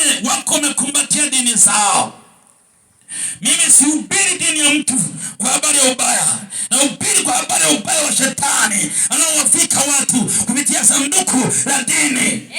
Wengine wako wamekumbatia dini zao. Mimi sihubiri dini ya mtu kwa habari ya ubaya, nahubiri kwa habari ya ubaya wa shetani anaowafika watu kupitia sanduku la dini.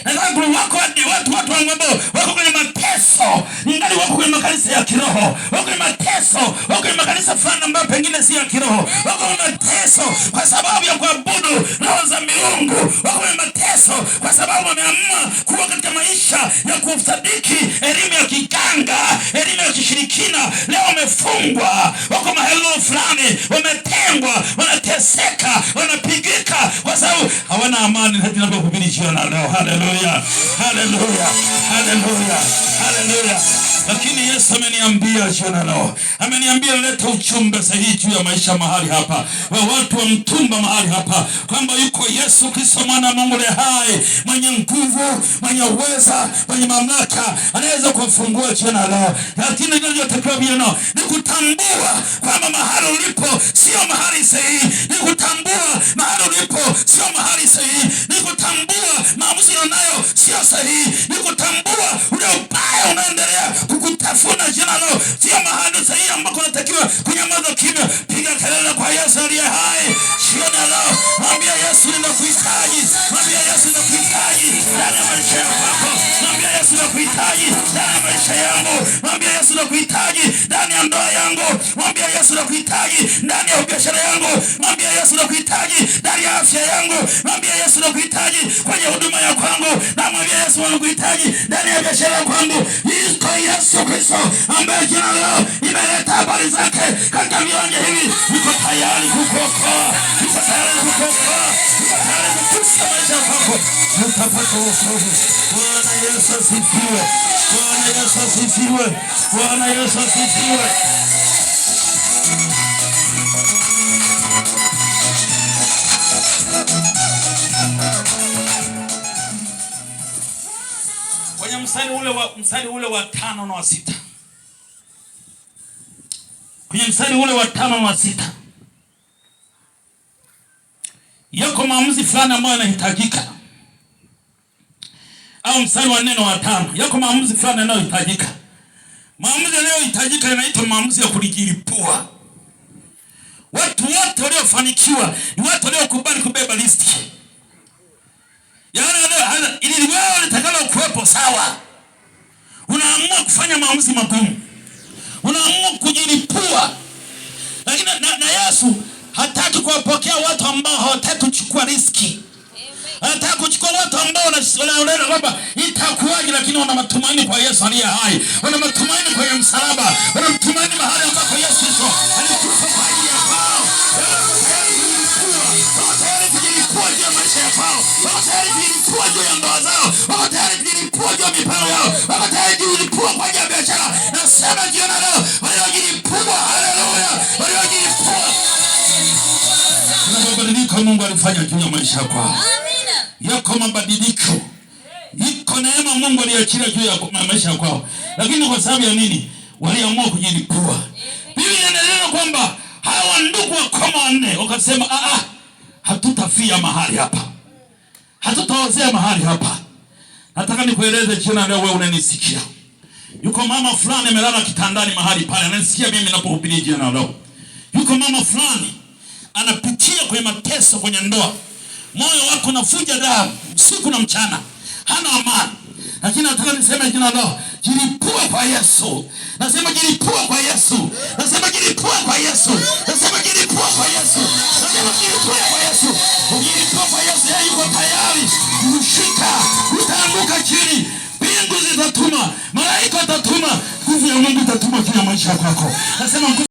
Amen. Wako watu ambao wako kwenye mateso, ningali wako kwenye makanisa ya kiroho, wako kwenye mateso, wako kwenye makanisa fulani ambayo pengine si ya kiroho, wako kwenye mateso kwa sababu ya kuabudu roho za miungu, wako kwenye mateso kwa sababu wameamua kuwa katika maisha ya kusadiki elimu ya kiganga, elimu ya kishirikina. Leo wamefungwa, wako mahali fulani, wametengwa, wanateseka, wanapigika kwa sababu hawana amani. Tunapohubiri jioni leo, haleluya, haleluya, haleluya, haleluya. Lakini Yesu ameniambia jioni leo, ameniambia leta ujumbe sahihi juu ya maisha mahali hapa, wa watu wa Mtumba mahali hapa, kwamba yuko Yesu Kristo mwana wa Mungu aliye hai, mwenye nguvu, mwenye uweza, mwenye mamlaka, anaweza kufungua jioni leo. Lakini kinachotakiwa vile ni kutambua kwamba mahali ulipo sio mahali sahihi, ni kutambua mahali ulipo sio mahali sahihi, ni kutambua maamuzi unayo sio sahihi, ni kutambua ule ubaya unaendelea kukutafuna jina leo sio mahali sahihi ambako unatakiwa kunyamaza kimya. Piga kelele kwa Yesu aliye hai jioni leo, mwambie Yesu ninakuhitaji, mwambie Yesu ninakuhitaji ndani ya maisha yako, mwambie Yesu nakuhitaji ndani ya maisha yangu, mwambie Yesu nakuhitaji ndani ya ndoa yangu, mwambie Yesu nakuhitaji ndani ya biashara yangu, mwambie Yesu nakuhitaji ndani ya afya yangu, mwambie Yesu nakuhitaji kwenye huduma ya kwangu, na mwambie Yesu nakuhitaji ndani ya biashara ya kwangu. Yuko Yesu Kristo ambaye jina leo imeleta habari zake katika viwanja hivi, yuko tayari kukuokoa, yuko tayari kukuokoa, yuko tayari kukusa maisha yako, utapata wokovu. Bwana Yesu asifiwe! Bwana Yesu asifiwe! Bwana Yesu asifiwe! Kwenye mstari ule wa 5 na wa 6, kwenye mstari ule wa 5 na wa 6, yako maamuzi fulani ambayo yanahitajika, au mstari wa 4 na wa 5, yako maamuzi fulani yanayohitajika. Maamuzi yanayohitajika yanaitwa maamuzi ya kulijilipua. Watu wote waliofanikiwa ni watu waliokubali kubeba listi. Yaani ili wewe litakalo kuwepo sawa. Unaamua kufanya maamuzi magumu. Unaamua kujilipua. Lakini na Yesu hataki kuwapokea watu ambao hawataki kuchukua riski. Anataka kuchukua watu ambao wanaona kwamba itakuwaje, lakini wana matumaini kwa Yesu aliye hai, wana matumaini kwenye msalaba, wana matumaini mahali ambako Yesu Kristo alikufa kwa ajili ya kwao. Wako tayari kujilipua juu ya maisha ya kwao, wako tayari kujilipua juu ya ndoa zao, wako tayari kujilipua juu ya mipango yao, wako tayari kujilipua kwa ajili ya biashara. Nasema jioni leo, waliojilipua, haleluya, waliojilipua. Kuna mabadiliko Mungu alifanya juu ya maisha yako. Yako mabadiliko, iko neema Mungu aliachilia juu ya maisha yako, lakini kwa sababu ya nini waliamua kujilipua? Biblia inaeleza kwamba hawa ndugu wakoma wanne wakasema, hatutafia mahali hapa, hatutaozea mahali hapa. Nataka nikueleze jina leo, wewe unanisikia, yuko mama fulani amelala kitandani mahali pale, ananisikia mimi ninapohubiri jina leo. Yuko mama fulani anapitia kwenye mateso kwenye ndoa, moyo wako unavuja damu usiku na mchana, hana amani. Lakini nataka niseme jina leo, jilipue kwa Yesu. Nasema jilipue kwa Yesu. Nasema jilipue kwa Yesu. Nasema jilipue kwa Yesu. Nasema jilipue kwa Yesu. Ukijilipua kwa Yesu, yeye yuko tayari kukushika. Utaanguka chini, mbingu zitatuma, malaika watatuma, nguvu ya Mungu itatuma juu ya maisha yako. Nasema